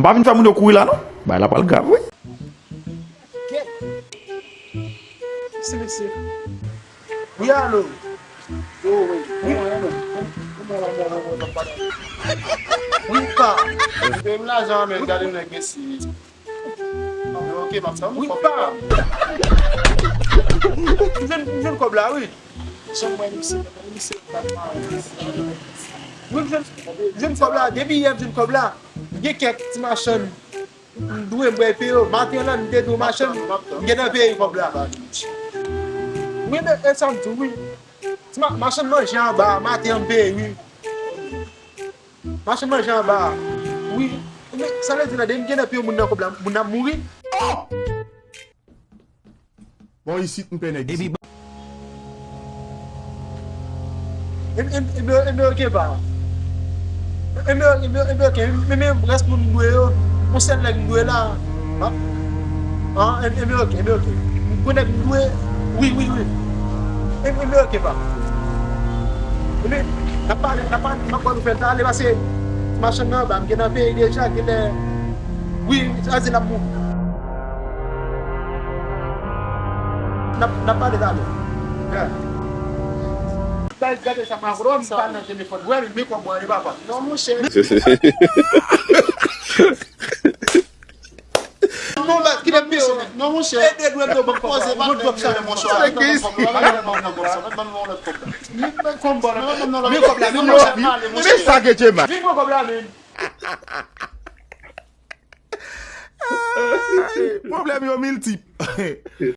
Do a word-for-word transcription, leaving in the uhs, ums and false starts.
M pa vin fè moun yo kouri la non. Bagay la pral grav wi. Kèt. Se mesye. Wi, alo. Yo, wi. Wi, wi, wi. Wi, pa. Peye m lajan an, men gade nèg isi. Yo, ok, m ap fè yon kòb. Wi, pa. M jwenn, m jwenn kòb la, wi. Jan mwen, misye, misye, wi, m jwenn, m jwenn kòb la. Depi yè, m jwenn kòb la. M gen kèk ti machann. M dwe m peye yo. Maten an la, m te dwe machann, m gentan peye kòb la. Wi, men e sa m di w, wi. Ti ma-, machann manje anba a, maten an m peye, wi. Machann manje anba a. Wi. Men sa vle di la, depi m gentan peye moun nan kòb la, moun nan ap mouri. Bon, isit m pè nèg isit. Ebyen, ebyen, ebyen, ok, pa. Ebyen, ebyen, ebyen, ok. Men, men, rès moun m dwe yo, yon sèl nèg m dwe la. Ha? Ah, ebyen, ebyen, ok, ebyen, ok. Pou nèg m dwe, wi, wi, wi. Ebyen, ebyen, ok, pa. Ebyen, n ap pale, n ap pale, m ap wè nou fè l talè, paske machann nan anba, m gentan peye deja, genlè, wi, sa di l ap mouri. N ap, n ap pale talè. Yeah. Guys, gade sa, m ap pale nan telefòn. Wè, men kòb mwen, papa. Non, monchè. Non, la, ki lè m peye w? Non, monchè. E de dwe m yo bank kòb la. Ou bank kòb sa. Monchè, bank kòb la. Bank kòb la. Bank kòb la. Men kòb la, men monchè. Men sa ke Djema. Vin pran kòb la, men. Pwoblèm yo miltip.